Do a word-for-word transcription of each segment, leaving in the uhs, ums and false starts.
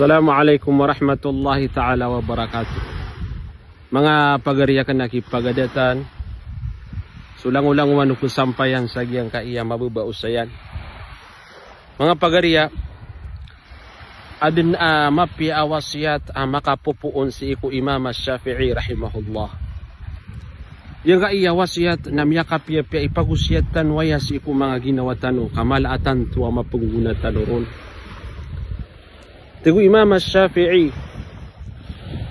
Assalamu alaikum warahmatullahi ta'ala wabarakatuh. Manga pagari akn a kipagadatan, so langolangowan o kasampayan sa giyangkaya mababa a osayan. Manga pagari, adn a mapiya a wasiyat a makapopoon sii ko Imam Ash-Shafi'i rahimahullah. Giyangkaya wasiyat na miyakapiyapiya i pagosiyat tano aya sii ko manga ginawa tano, ka mala a tanto a mapenggona tano ron. Tig o Imam Ash-Shafi'i,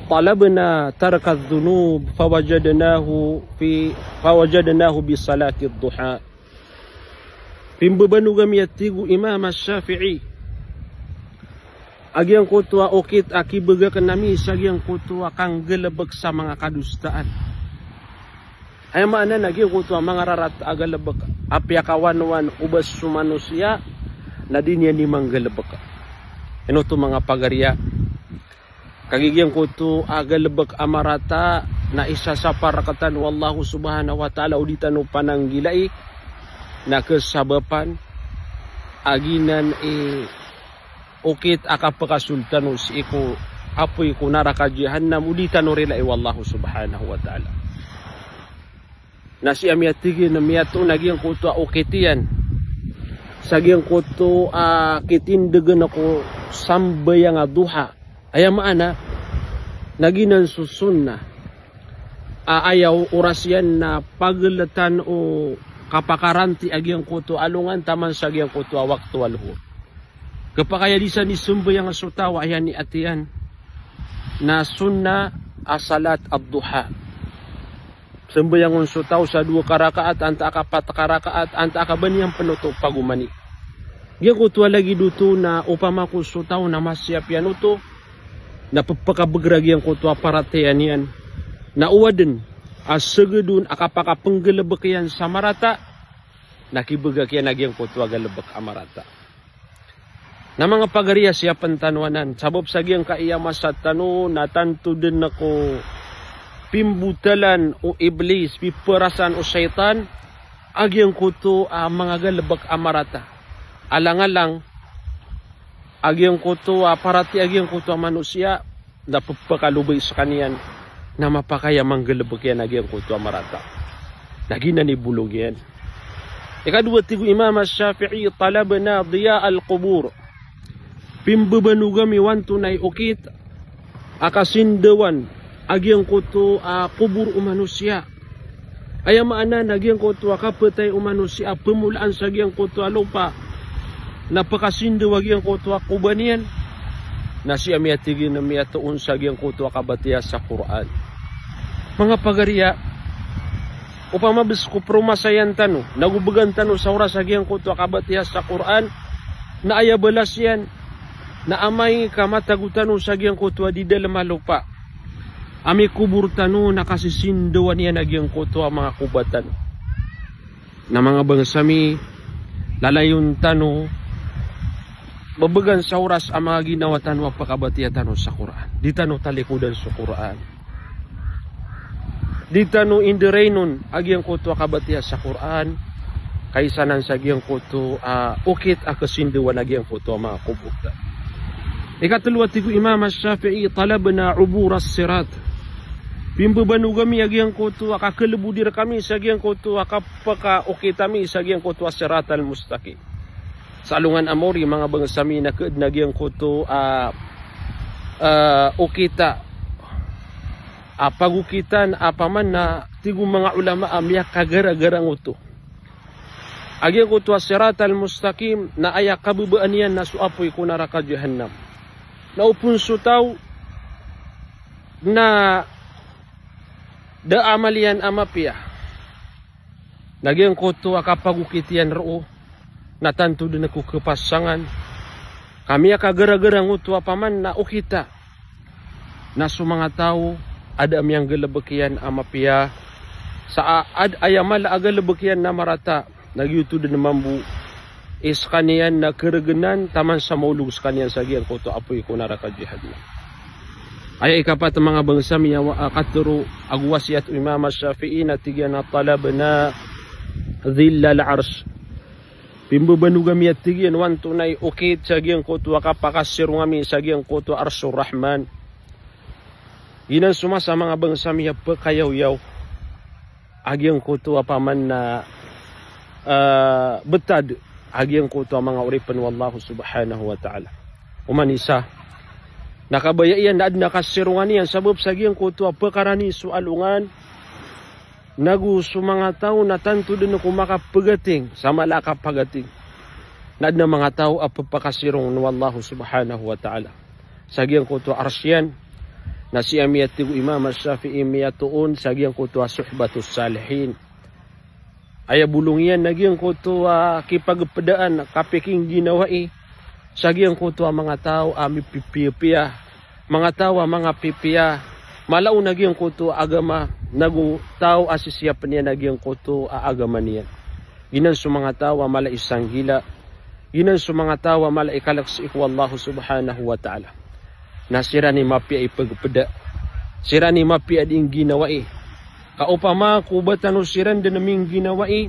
"Talabna tarka adh-dhunub fawajadnahu fi, fawajadnahu bi salati ad-duha." Pimbabanog ami, a tig o Imam Ash-Shafi'i, a giyangkoto a okit a kibagakn ami sa giyangkoto a kanggalbk sa manga kadosaan. Aya maana na giyangkoto a manga rarata a galbk a piyakawanwan o ba so manosiya na di niyan di manggalbk. Ino oto, manga pagari? Kagiya giyangkoto a galbk a marata na isasapar rktano o Allahu subhanahu wa ta'ala o di tano pananggilai, na kasabapan a giyanan i okit a kapakasold tano sii ko apoy ko naraka jahannam o di tano rilai o Allahu subhanahu wa ta'ala. Na sii ami, a tig iyan, miyatoon a giyangkoto a okit iyan sa giyangkoto a kitindgn ko sambayang a duha. Aya maana na giyanan so sunnah a aya oras iyan na pagltan o kapakaranti a giyangkoto a alongan taman sa giyangkoto a wakto a lohor. Khapakay a di san i sambayang so taw a aya niyan atiyan na sunnah a salat ad-duha. Sambayang on so taw sa dowa ka rakaat, antaa ka pat ka rakaat, antaa ka ba niyan pn oto pagomani. Giyangkoto a lagid oto na opama ko so taw na masiyap iyan oto na pphakabagr a giyangkoto a paratiyaya niyan, na o adn a sgdon a kapakapnggalbk iyan sa marata, na kibagak iyan a giyangkoto a galbk a marata. Na manga pagari, siyapn tano anan, sabap sa giyangkaya masa tano na tanto dn ko pimbotalan o Iblis, piparasan o shaytan a giyangkoto a manga galbk a marata. Alangalang a giyangkoto a paratiyaya a giyangkoto a manosiya na pphakalobi skaniyan na mapakay a manggalbk iyan a giyangkoto a marata. Na giyanan i bolong iyan. Ikadowa, tig o Imam Ash-Shafi'i, "Talabna diya al-qubur." Pimbabanog ami o antonaa i okit a kasindawan a giyangkoto a kobor o manosiya. Aya maana na giyangkoto a kapatay o manosiya a pmolaan sa giyangkoto a lopa na pkasindaw a giyangkoto a koba niyan, na sii ami, a tig iyan, miyatoon sa giyangkoto a kabatiya sa Qur'an. Manga pagari, opama bs ko promasayan tano, na go bgan tano sa oras a giyangkoto a kabatiya sa Qur'an, na aya balas iyan na amay ka matago tano sa giyangkoto a di dalm a lopa a mikobor tano na kasisindawan iyan a giyangkoto a manga koba tano. Na manga bangsa mi, lalayon tano, ba bgan sa oras a manga ginawa tano a pakabatiya tano sa Qur'an. Di tano talikodan so Qur'an. Di tano inderainon a giyangkoto a kabatiya sa Qur'an, ka isa nan sa giyangkoto a okit a kasindawan a giyangkoto a manga kobor tano. Ikatlo, a tig o Imam Ash-Shafi'i, "Talabna ubur as-sirat." Pimbabanog ami a giyangkoto a kakalbodi rkami sa giyangkoto a kapakaokit ami sa giyangkoto a sirat al-mustaqim. Sa alongan a maori, manga bangsa mi, na khaadn a giyangkoto a, a, okita a pagokitan a opama na tig o manga ulama a miyakagaragara ngoto a giyangkoto a sirat al-mustaqim na aya kababaan iyan na so apoy ko naraka jahannam. Na opama so taw na da a amal iyan a mapiya, na giyangkoto a kapagokit iyan roo na tanto dn ko khapasangan. Ka miyakagaragara ngoto a opama na okita na so manga taw a da a miyanggalbk iyan a mapiya, sa a, ad, aya mala a galbk iyan na marata, na giyoto dn mambo i skaniyan na khargnan taman sa maolog skaniyan sa giyangkoto a apoy ko naraka jahannam. Aya ikapat, manga bangsa mi, a katharo ago wasiyat o Imam Ash-Shafi'i na tig iyan a, "Talabna dhillal arsh." Pimbabanog ami a tig iyan o antonaa i okit sa giyangkoto a kapakasirong ami sa giyangkoto a Arshur Rahman. Giyanan so masa, manga bangsa mi, a pkayaw-yaw a giyangkoto a paman na, ah, btad a giyangkoto a manga oripn o Allah subhanahu wa ta'ala. Oman isa na kabaya iyan na adn a kasirongan iyan sabap sa giyangkoto a pkarani so alongan, nago so manga taw na tanto dn ko makapagating sa mala a kapagating. Na adn a manga taw a pphakasirong o Allah subhanahu wa ta'ala sa giyangkoto a Arsh iyan, na sii a miyatig o Imam Ash-Shafi'i miyatoon sa giyangkoto a Suhbatus Salihin. Aya bolong iyan na giyangkoto a kipagpdaan, kapikingginawai sa giyangkoto a manga taw a mipipiyapiya, manga taw a manga pipiya, mala o na giyangkoto a agama, nago taw a sisiyapn iyan a giyangkoto a agama niyan. Giyanan so manga taw a mala i sanggila, giyanan so manga taw a mala i kalk sii ko Allah subhanahu wa ta'ala. Na siran i mapiya i pagpda, siran i mapiya dii ngginawai. Ka opama ko ba tano siran dn mingginawai,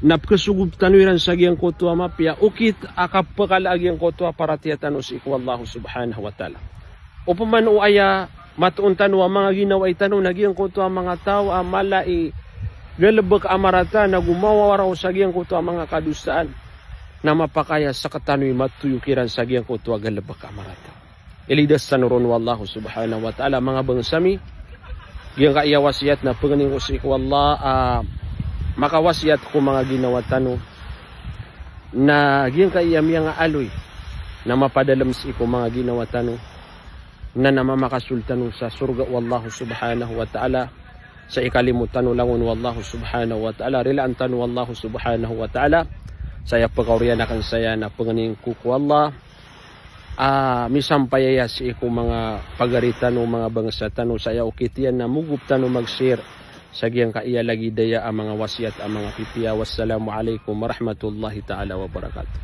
na pkhasogop tano iran sa giyangkoto a mapiya, okit a kapkala a giyangkoto a paratiyaya tano sii ko Allah subhanahu wa ta'ala. Opama o aya matoon tano a manga ginawai tano na giyangkoto a manga taw a mala i galbk a marata nago mawawaraw sa giyangkoto a manga kadosaan, na mapakay a sktano i matoyo kiran sa giyangkoto a galbk a marata. Ilidas tano ron o Allah subhanahu wa ta'ala, manga bangsa mi. Giyangkaya wasiyat na pangnin ko sii ko Allah a makawasiyat ko manga ginawa tano, na giyangkaya miyangaaloy na mapadalm sii ko manga ginawa tano, na na mamakasold tano sa sorga o Allah subhanahu wa ta'ala. Sa ikalimo tano langon o Allah subhanahu wa ta'ala, rilaan tano o Allah subhanahu wa ta'ala. Sa aya pkaoriyan akn saya na pangnin ko ko Allah a misampay aya sii ko manga pagari tano, manga bangsa tano, sa aya okit iyan na mogop tano mag-share sa giyangkaya lagid aya a manga wasiyat a manga pipiya. Wassalamu alaikum warahmatullahi ta'ala wabarakatuh.